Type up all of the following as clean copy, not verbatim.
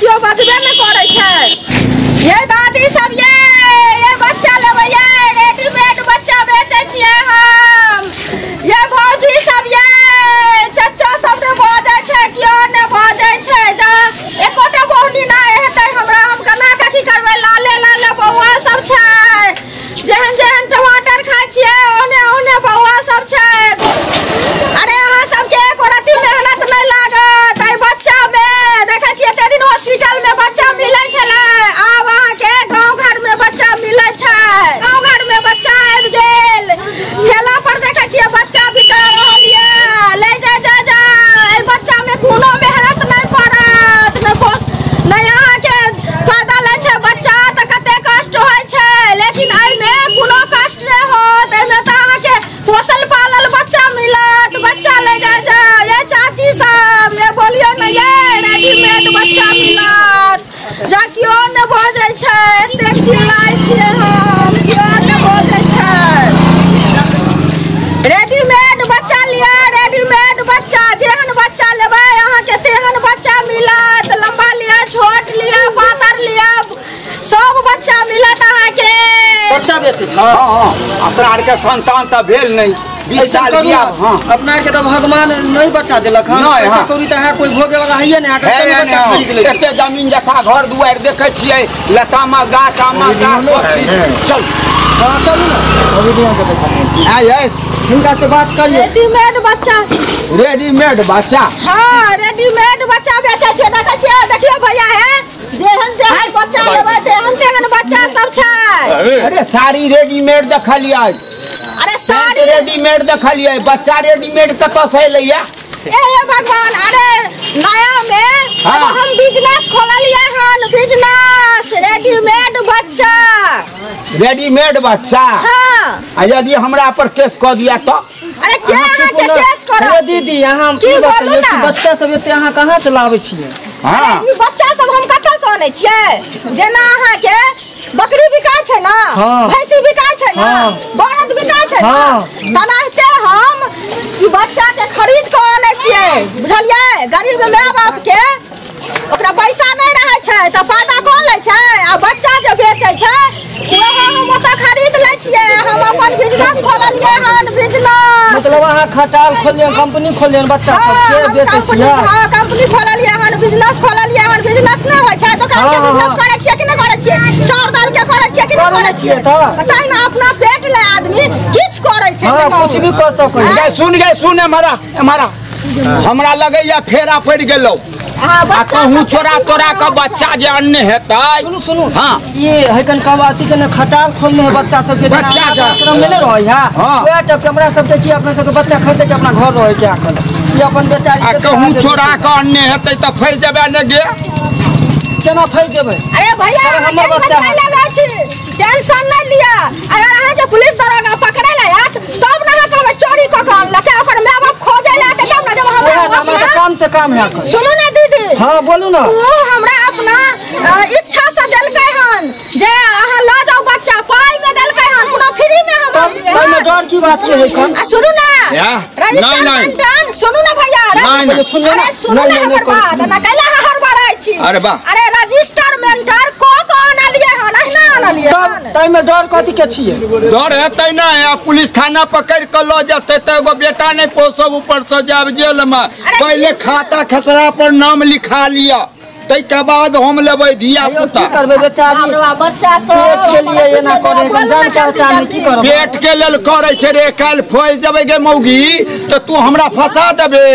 केओ बजबे नहि करै छै। ये दादी सब ये बच्चा लेबै ये, रेडीमेड बच्चा बेचै छियै हम। ये भौजी सब ये, चचा सब ने बजै छै, केओ ने बजै छै। जा एकोटा बहुनी नहि हेतै हमरा, हम केना कऽ की करबै? लाले लाले बौआ सब छै, जेहन जेहन टमाटर खाइ छियै ओहने ओहने बौआ सब छै। अरे अहाँ सबके एको रत्ती मेहनत नहि लागत एहि बच्चामे। देखै छियै एते दिन हॉस्पिटलमे बच्चा मिलै छलै, आब अहाँके गाँव घरमे बच्चा मिलै छै। गाँव घरमे बच्चा आबि गेल, ठेला पर देखै छियै बच्चा बिका रहल यऽ। ले जा जा जा, एहि बच्चामे कोनो मेहनत नहि पड़त, नहि अहाँके फायदा लै छै बच्चा तऽ कते कष्ट होइ छै, लेकिन एहिमे कोनो कष्ट नहि होत। एहिमे तऽ अहाँके पोसल पालल बच्चा मिलत। बच्चा ले जा जा ये चाची सब, ये बोलियो ने ये रेडीमेड बच्चा मिलत। जा केओ नहि बजै छै, एतेक चिल्लाइ छियै हम, केओ नहि बजै छै। रेडीमेड बच्चा लिअ, रेडीमेड बच्चा, जेहन बच्चा लेबै अहाँके तेहन बच्चा मिलत। लम्बा लिअ, छोट लिअ, पातर लिअ, सब बच्चा मिलत अहाँके। बच्चा बेचै छ? हाँ, अपना आरके संतान तऽ भेल नहि, 20 साल बियाह। हाँ, अपना आरके तऽ भगवान नहि बच्चा देलक हन। नहि, पैसा कौड़ी तऽ अहाँ कोइ भोगे वाला हैये नहि, अहाँके चलू बच्चा खरीद लै छी। एते जमीन जथा घर दुआरि देखै छियै, लतामा गाछ, आमा गाछ, सब चीज। चल हाँ चलू ने, आय हिनका से बात करियौ। रेडीमेड बच्चा, रेडीमेड बच्चा, हाँ रेडीमेड बच्चा बेचै छियै। देखै छियै, देखियौ भैया, हे जेहन जेहन बच्चा लेबै तेहन तेहन बच्चा सब छै। अरे साड़ी रेडीमेड देखलियै, अरे साड़ी रेडीमेड देखलियै, बच्चा रेडीमेड कतऽ से एलैया? ए हे भगवान, अरे नया में हम बिजनेस खोललियै हन, बिजनेस रेडीमेड बच्चा, रेडीमेड बच्चा। हाँ, आ यदि हमरा पर केस कऽ दिया तऽ? अरे के अहाँके केस करत? दीदी अहाँ की बतैयौ कि बच्चा सब एते अहाँ कहाँ से लाबै छियै? हाँ, ई बच्चा सब हम कतऽ से आनै छियै? जेना अहाँके बकरी बिकाय छै ने, भैंसी बिकाय छै ने, बड़द बिकाय छै ने, तेनाहिते हम ई बच्चा के खरीद कऽ आनै छियै, बुझलियै? गरीब माय बाप के ओकरा पैसा नहि रहै छै तऽ फायदा कोन लै छै? आ बच्चा जे बेचै छै वएह हम ओतऽ खरीद लै छियै। हम अपन बिजनेस खोललियै हन, बिजनेस। मतलब अहाँ खटाल खोललियै, कंपनी खोललियै, बच्चा सबके बेचै छियै? हाँ, कंपनी खोललियै हन, बिजनेस खोललियै हन। बिजनेस नहि होइ छै दोकान के बिजनेस करै छियै कि नहि करै छियै? चाउर दाल के करै छियै कि नहि करै छियै? तै ने अपना पेट ले आदमी किछु करै छै, से कुछ भी कऽ सकै। सुन गे, सुन, एम्हरा एम्हरा, हमरा लगैया फेरा पड़ि गेलौ। आ कहूँ चोरा तोरा के बच्चा जे अन्य हेतै। सुनू सुनू, हाँ ये हैकन कब अथी के ने खटाल खोलने है बच्चा सबके, बच्चा के आश्रम में नहीं रहै है, वएह टाइप के हमरा सबके की अपना सबके बच्चा खरीदे के अपना घर रहै के अखन ई अपन बेचारी। आ कहूँ चोरा के अन्य हेतै तऽ फँसि जेबै ने गे? केना फँसि जेबै? अरे भैया हमर बच्चा टेंशन नहीं लिया। अगर अहाँके पुलिस दरोगा पकड़े ला आयत तब ने अहाँ कहबै चोरी कऽ कऽ अनलकै, ओकर माय बाप खोजै ला आयत तब ने। जब हमरा काम से काम है। सुनू ने दीदी। हाँ बोलू ना। ओ हमरा अपना इच्छा से देलकै हन जे अहाँ लऽ जाउ बच्चा, पाई में देलकै हन, कोनो फ्री में हम। एहिमे डर की बात के है कन? आ सुनू ना, रजिस्टर सुनू ना भैया, अरे सुनू ना हमर बात ना, कैला अहाँ हड़बड़ाइ छी? अरे वाह, अरे रजिस्टर मेंटर को को आनलियै हन, अहिना आनलियै हन। ताहिमे डर कथी के छियै? डर हेतै नहि, आ पुलिस थाना पकड़ि कऽ लऽ जेतै तऽ एगो बेटा नहि पोसब, ऊपर से जायब जेलमे। पहिले खाता खेसरा पर नाम लिखा लिअ, ताहिके बाद हम लेबै धिया पुता। की करबै बेचारी? हमरा बच्चा सब पेट के लिए एना करे, जान पहचान की करबै? पेट के लेल करै छै रे। काल्हि फँसि जेबै गे मौगी तऽ तू हमरा फँसा देबे।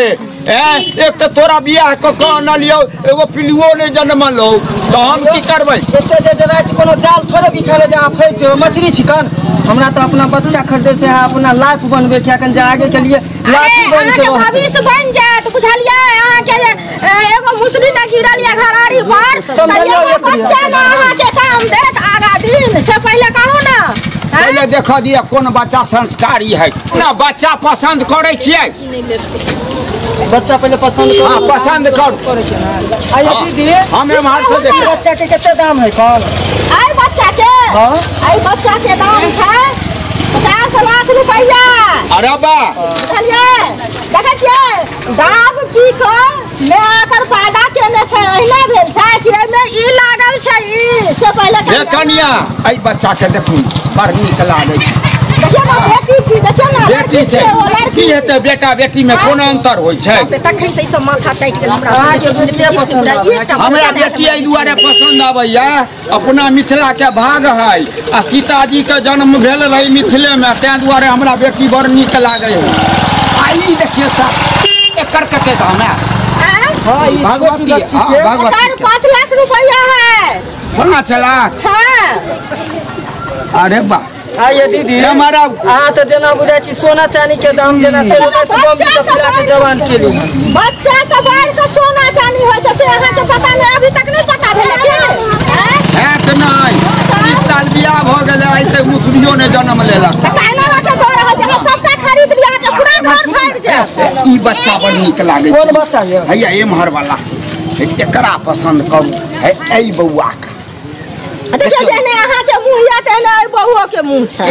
एक तऽ तोरा बियाह कऽ कऽ अनलियौ, एगो पिलुओ नहि जनमलौ, तऽ हम की करबै? एते जे डराइ छी, कोनो जाल थोड़े बिछल है जे अहाँ फँसि जेबै? मछली छिकन। हमरा तऽ अपना बच्चा खरीदे से है, अपना लाइफ बनबै के अखन जे आगे के लिए लाइफ बन के भविष्य बन जायत, बुझलियै? अहाँके एगो मुसरी ने गिरल या घरारी पर, तैयो बच्चा ने अहाँके काम देत आगा दिन। से पहिले कहू ना, पहिले देखऽ दिअ कोन बच्चा संस्कारी है ना। बच्चा पसन्द करै छियै? बच्चा पहिले पसंद करू। हाँ, पसंद करू। आइए दीदी, हम एम्हर से देखियौ। बच्चा के कते दाम है कौन? आई बच्चा के, हाँ? आई बच्चा के दाम छै 50 लाख रुपैया। अरे बा बुझलियै? देखै छियै दाब पी कऽ माय एकर पैदा केने छै। अहिना भेल छै कि एहिमे ई लागल छै ई से पहिले हे कनिया एहि बच्चा के देखू बड़ नीक लागै छै। देखियौ ने बेटी छी, देखियौ ने बेटी छै। की हेतै बेटा बेटी में कोन अंतर होइ छै? तखन से ई सब माथा चाटि गेल हमरा। अहाँके बेटिये पसंद आबैया? हमरा बेटी एहि दुआरे पसंद आबैया, अपना मिथिला के भाग है आ सीताजी के जन्म भेल रही मिथिले में, ताहि दुआरे हमरा बेटी बड़ नीक लागै है। आ ई देखियौ साहब एकर कते दाम है? हाँ, ई भगवती, छोटी हाँ, के भगवती 5 लाख रुपया है। 5 लाख? हाँ। अरे वाह। आइए दीदी हमारा अहाँ तऽ जेना बुझाइ छी सोना चानी के दाम जेना से के जवान के लिए बच्चा सब बढ़ि कऽ सोना चानी होइ छै से अहाँके पता नहि, अभी तक नहि पता भेलै की? हैत नहि, 30 साल बियाह भऽ गेलै आइ तक मुसरियो नहि जन्म लेलक। तऽ एना रखे दऽ रहल छै, अहाँ सबटा खरीद लिअ, अहाँके पूरा घर भरि जायत। ई बच्चा बड़ नीक लागै छै। कोन बच्चा यौ? हैया एम्हर वाला, एकरा पसंद करू, है एहि बौआ के। देखियौ जेहने अहाँके मुँह यऽ तेहने एहि बौओ के मुँह छै।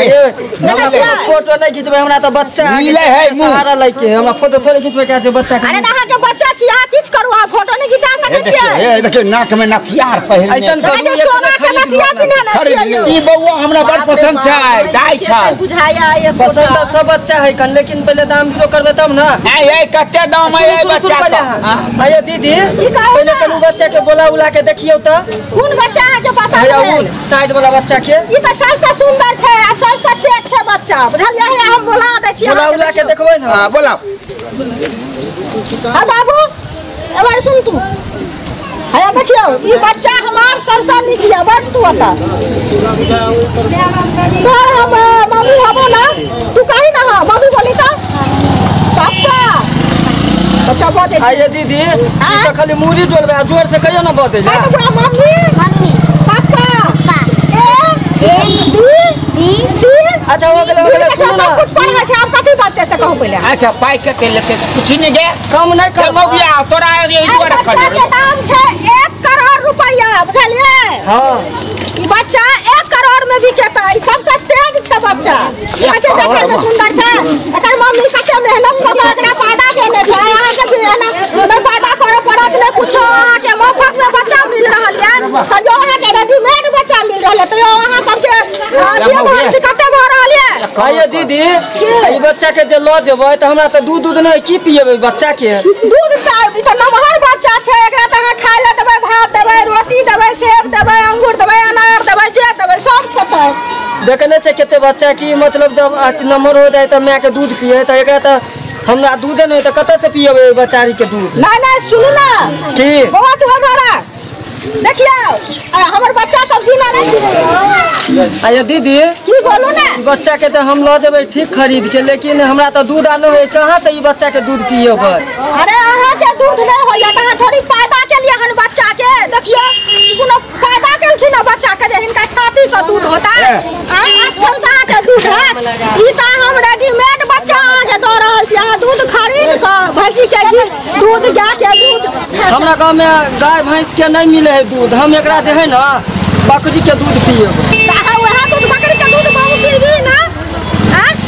फोटो नहि घिचबै हमरा तऽ बच्चा मिलै है मुँह सहारा लैके है, हमरा फोटो थोड़े घिचबै के छै बच्चा के। अरे तऽ अहाँके बच्चा छी, अहाँ किछु करू, अहाँ फोटो नहि घिचा सकै छियै। हे देखियौ नाक में नथियार पहिरने ऐसन करू, सोना के नथिया पिन्हने छियै यौ। ई बौआ हमरा बड़ पसंद छै, दाइ छै। बुझाया एक पसंद तऽ सब बच्चा है कन, लेकिन पहिले दाम बीरो करबै तब ने। ए कते दाम है एहि बच्चा के? आइयो दीदी पहिले कनु बच्चा के बोला उला के देखियौ तऽ कोन बच्चा अहाँके पसंद है? साइड वाला बच्चा के। ई तऽ सबसे सुंदर छै आ सबसे तेज छै बच्चा, बुझलियै? हम बोला दै छी, बोला उला के देखबै ने। हां बोला। हां बाबू एबार सुन तू, हैया देखियौ ई बच्चा हमार सबसे नीक ये, बैठ तू ओतऽ। तोहर हम मम्मी हबो ना, तू कही ना। हां मम्मी बोली तऽ पापा बच्चा बजै छै। आइए दीदी ई तऽ खाली मूड़ी डोलबै आ जोर से कहियो ना बजै। Mummy mummy papa A B C. अच्छा हो गेलै, हो गेलै, सुनू ना। सब कुछ पढ़ै छै, आब कथी बाजतै से कहू पहिले। अच्छा पाइ कते लेतै पूछि नहि गे? कम नहि कर मौगिया तोरा एहि दुआरे बच्चा के दाम छै 1 करोड़ रुपैया, बुझलियै? हां ई बच्चा 1 करोड़ में बिकेतै, ई सबसे तेज छै बच्चा। अच्छा देखै में सुंदर छै, एकर मम्मी कते मेहनत कऽ कऽ एकरा पैदा केने छै। अहाँके भी एना नहि पैदा करऽ पड़त नहि कुछो, अहाँके मोफत में बच्चा मिल रहल यऽ, तैयो अहाँके रेडीमेड बच्चा मिल रहल यऽ, तैयो अहाँ सबके कते भऽ रहल यऽ? आइए दीदी ई बच्चा के जे लऽ जेबै तऽ हमरा तऽ दूध दूध नहि की पिएबै बच्चा के? दूध तऽ ई तऽ नमहर बच्चा छै, एकरा तऽ अहाँ खाय लए देबै, भात देबै, रोटी देबै, सेब देबै, अंगूर देबै, अनार देबै, जे देबै सब खेतै। देखने छै कते बच्चा की मतलब जब नमहर हो जाए तऽ माय के दूध पिए, तऽ एकरा तऽ हमरा दूधे नहि तऽ कतऽ से पिएबै बच्चारी के दूध? नहि नहि सुनू ना की बहुत हमारा देखियौ हमर बच्चा सब गिना नहि। आइए दीदी की बोलू ना? बच्चा के तऽ हम लऽ जेबै ठीक खरीद के, लेकिन हमरा तऽ दूध आनो है, कहाँ से ई बच्चा के दूध पिएबै? अरे अहाँके दूध नहि होइया तऽ अहाँ थोड़ी पैदा केलियै हन बच्चा के। देखियौ कोनो पैदा केलखिन हन बच्चा के जे हिनका छाती से दूध होता, आस्थम से अहाँके दूध हैत? ई तऽ हम रेडीमेड बच्चा अहाँके दऽ रहल छी, अहाँ दूध खरीद कऽ भैंसी के घी दूध गाय के दूध। हमरा गाँव में गाय भैंस के नहीं मिले है दूध, हम एकरा जे है ना बकरी के दूध पिएबै। अहाँ वएह दूध बकरी के दूध बाबू पीबी ना?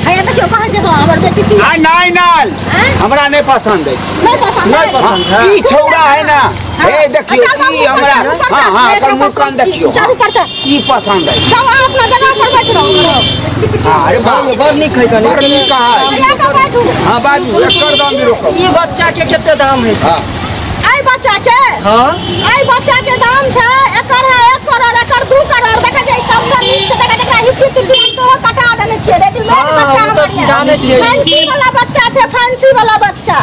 हैया देखियौ कहै छै हमर बेटी पी। नहीं नहीं हमरा नहीं पसंद है। नहीं पसंद है? नहीं पसंद है। ई छौड़ा है ना, हे देखियौ ई हमरा, हां हां एकर मुंह कान देखियौ, चारू पर से ई पसंद है। जाओ अहाँ अपना जगह पर बैठ रहू। अरे वाह बड़ नीक है, बड़ नीक है। बैठू। हां बाजू एकर दाम भी रोकू। ई बच्चा के कते दाम है? हां एहि बच्चा के? हां एहि बच्चा के दाम छै एकर है 1 करोड़, एकर 2 करोड़। देखै छै सबसे नीक छै, देखै देखै हिप्पी तिप्पी हम सेहो कटा देने छियै, रेडीमेड बच्चा हमर यऽ। जानै छियै फैंसी वाला बच्चा छै, फैंसी वाला बच्चा।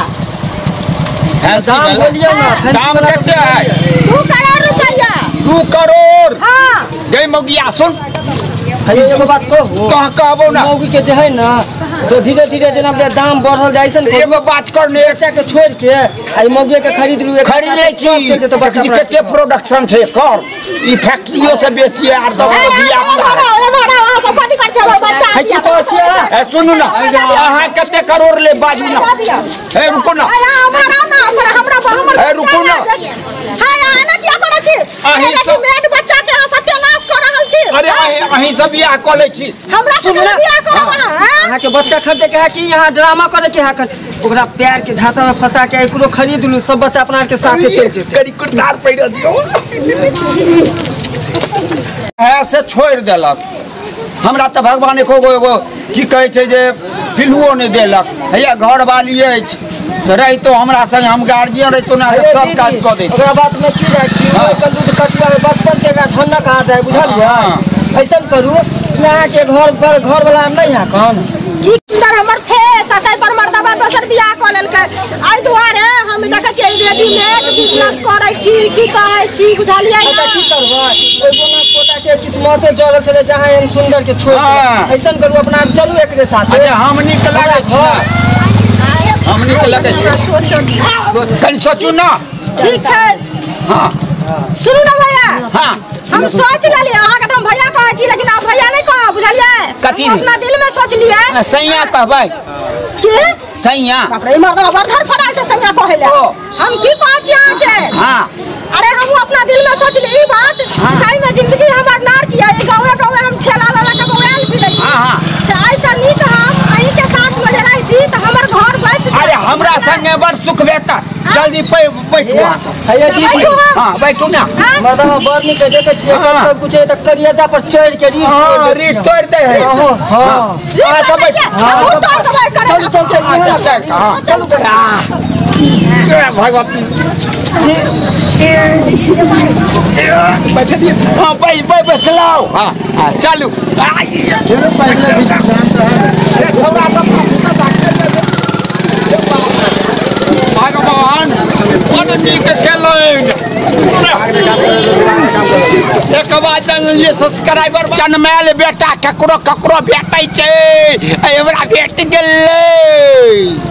दाम बोलियौ ना, दाम कते है? 2 करोड़ रुपैया। 2 करोड़? हां। गई मौगिया सुन, हैया एगो बात कहू? कह कहबो ना। मौगी के जे है ना तो धीरे धीरे जेना दाम बढ़ल जाइ छै ने, एगो बात कर ले, बच्चा के छोड़ के आ मौगी के खरीद लू, खरीद ले छी। कते प्रोडक्शन छै कर, ई फैक्ट्रियो से बेसी है। आर दस बिया बच्चा। सुनू ना अहाँ कते करोड़ ले बाजू ना, हे रुको ना, हे रुको ना, बच्चा के अहाँ सत्यानाश कऽ रहल छी। अरे अहीं सब बियाह कऽ लै छी। हमरा से बियाह करब अहाँ? अहाँ के बच्चा खरीदे के है कि यहाँ ड्रामा करे के है? ओकरा प्यार के झांसा में फंसा के एकरो खरीद लू, सब बच्चा अपना के साथे चल जेतै। करी कुर्तार पहिर दियौ। है से छोड़ि देलक हमरा तऽ भगवान एको गो एगो की कहै छै जे पिल्लुओ नहि देलक। हैया घरवाली अछि तऽ रहितो हमरा संग, हम गार्जियन रहितो ने सब काज कऽ दैत। ओकरा बात में की जाइ छी, दूध कटुआ में बचपन से एकरा झन्नक आ जाय, बुझलियै? ऐसन करू कि अहाँके घर पर घर वाला नहि है कौन की सुंदर हमर फेस आ ताहि पर मर्दबा दोसर बियाह कऽ लेलकै। एहि दुआरे हम देखै छियै रेडीमेड बिजनेस करै छी, की कहै छी, बुझलियै? अच्छा की करबै, ओहि बोना पोता के किस्मते जड़ल छलै जहाँ एहन सुंदर के छोड़। ऐसन करू अपना चलू एकरे साथ। अच्छा हम नीक लागै छी, हम नीक लगै छी। कनि सोचू ना। ठीक छै। हाँ सुनू ना भैया। हाँ हम सोच लेलियै, अहाँके तऽ हम भैया कहै छी लेकिन आब भैया नहि कहब, बुझलियै? कथी? अपना दिल में सोच लियै। सैया कहबै की? सैया। बाप रे, मर्दबा बड़ धड़फड़ायल छै सैया कहै लए। हम की कहै छी अहाँके? हाँ अरे हम अपना दिल में सोच लिए ई बात, सही में जिंदगी हमर नार किया, ई गाँवे गाँवे हम ठेला लगा के बौआयल फिरै छी। से ऐसा नीक हम अहीं के साथ में जे रहिती तऽ हमर घर बसि जाइत। अरे हमरा संगे बड़ सुख भेटत। जल्दी बैठू। हाँ बैठू ना। मर्दबा बड़ नीक देखै छियै, सब कुछ तऽ करिया पर चढ़ि के रीढ़ तोड़ि दै है। हाँ चलू चल चल चलू। भगवती बैठे दिए। हाँ बैठ बैसलाओ। हाँ हाँ चलू। भगवान बड़ नीक केलनि। एक बात जानलियै सब्सक्राइबर जनमायल बेटा ककरो ककरो भेटै छै, हमरा भेट गेलै।